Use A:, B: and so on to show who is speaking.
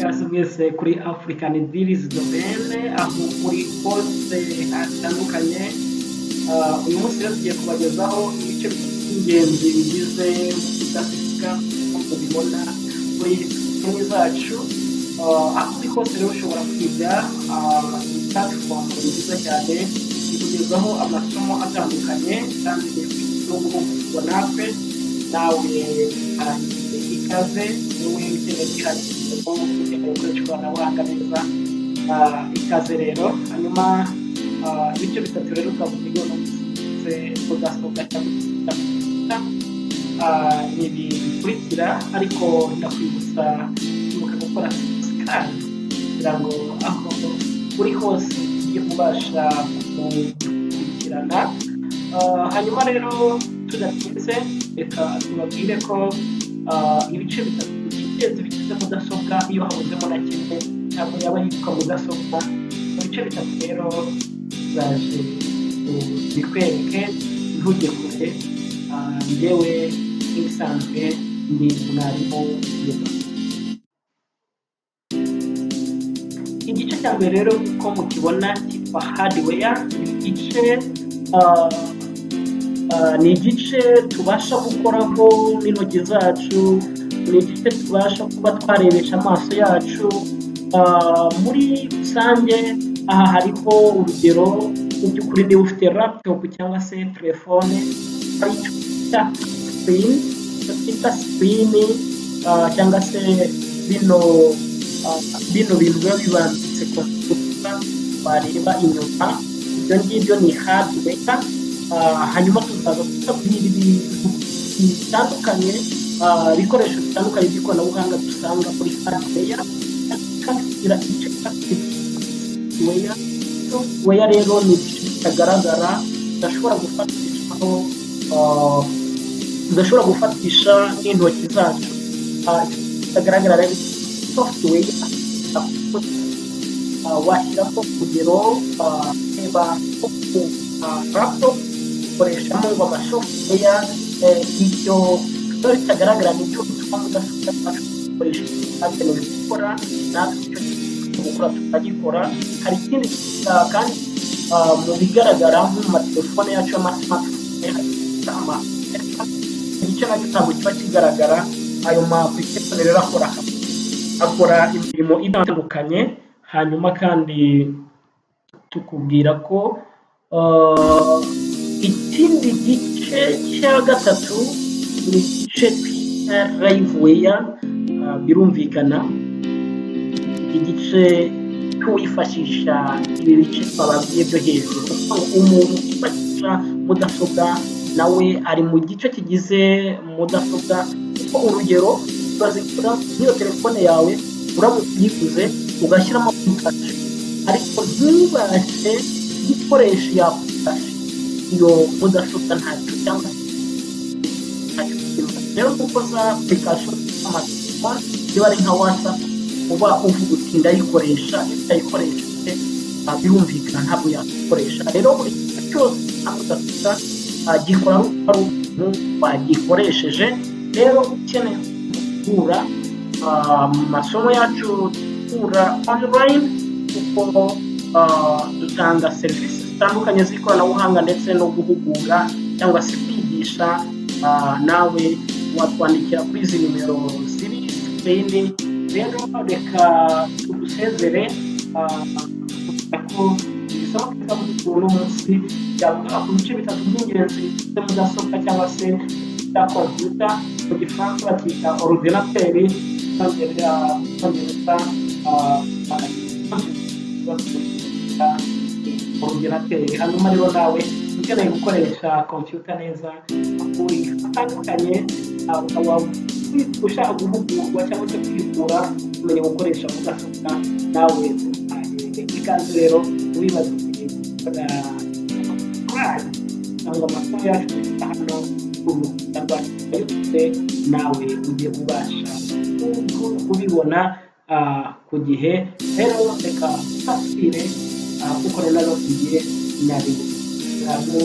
A: Ikaze mwese kuri African Deals Domain, aho muri hose hatandukanye. Uyu munsi rero tugiye kubagezaho ibice by'ingenzi bigize mudasobwa nk'uko mubibona kuri screen zacu. Aho uri hose rero ushobora kwiga. Iyi platform ni nziza cyane, ikugezaho amasomo atandukanye kandi no guhugurwa natwe. Nawe ikaze, wowe ukeneye kwihangira imirimo, ukeneye gukoresha ikoranabuhanga neza, ikaze rero. Hanyuma ibice bitatu rero twavuga bigize mudasobwa cyangwa ni ibi bikurikira, ariko ndakwibutsa kwibuka gukora subscribe kugira ngo aho uri hose ujye ubasha gukurikirana. Hanyuma rero tudatinze, reka tubabwire ko ibice bitatu by'ingenzi bigize mudasobwa, iyo habuzemo na kimwe ntabwo yaba yitwa mudasobwa. Mu bice bitatu rero turaje bikwereke, ntujye kure. Njyewe nk'ibisanzwe ndi mwarimu Yuda. Igice cya mbere rero, uko mukibona, cyitwa hardware. Ni igice tubasha gukoraho n'intoki zacu, ni igice tubasha kuba twarebesha amaso yacu. Muri rusange aha hariho urugero. Mu by'ukuri niba ufite laptop cyangwa se telefone, hari icyo twita screen, icyo twita screen cyangwa se bino bintu biba bibambitse kompiyuta wareba inyuma, ibyo ngibyo ni hardware. Hanyuma tuzaza kubabwira ibintu bitandukanye, ibikoresho bitandukanye by'ikoranabuhanga dusanga muri hardware. Kandi tugira igice cya software. Software rero ni igice kitagaragara, tudashobora gufatishaho, tudashobora gufatisha n'intoki zacu. Kitagaragara rero, software, washyiraho urugero, reba nko ku laptop ukoreshamo ngo ama software. Ibyo biba bitagaragara nibyo bituma mudasobwa zacu dukoresha hakenewe gukora, natwe icyo gukora tukagikora. Hari ikindi kandi mu bigaragara, nko mu matelefone yacu y'ama smartphone, ama igice nacyo ntabwo kiba kigaragara. Ayo ma application rero akora imirimo itandukanye. Hanyuma kandi tukubwira ko ikindi gice cya gatatu ni igice twita liveware. Birumvikana, igice cy'uwifashisha ibi bice twababwiye byo hejuru. Umuntu wifashisha mudasobwa nawe ari mu gice kigize mudasobwa, kuko urugero urazikora nk'iyo telefone yawe, uramutse uyiguze ugashyiramo application ariko ntubashe gukoresha iyo application, iyo mudasobwa ntacyo cyangwa se ntacyo. Rero kuko za application z'amatelefone, niba ari nka WhatsApp, uba uvuga uti "Ndayikoresha." Iyo utayikoresheje, birumvikana ntabwo yakoresha. Rero buri gihe cyose mudasobwa gikora ari umuntu wagikoresheje. Rero ukeneye guhura mu masomo yacu duhura online, kuko dutanga serivisi zitandukanye z'ikoranabuhanga ndetse no guhugura cyangwa se kwigisha, nawe watwandikira kuri izi nimero ziri screen. Rero reka tugusezere ko isomo twiga muri uno munsi ryavuga ku bice bitatu by'ingenzi bigize mudasobwa cyangwa se cya kompiyuta. Mu Gifaransa bakita ordinateur, mu Cyongereza bakita ordinateur. Hanyuma rero nawe ukeneye gukoresha kompiyuta neza uri hatandukanye, ukaba ushaka guhugurwa cyangwa se kwihugura kumenya gukoresha mudasobwa, nawe ikaze. Rero wibagiwe gukora subscribe cyangwa amasomo yacu hano ku rukuta rwacu YouTube, nawe ujye ubasha kubibona ku gihe. Rero reka tutasubire, kuko rero nababwiye nari ntabwo.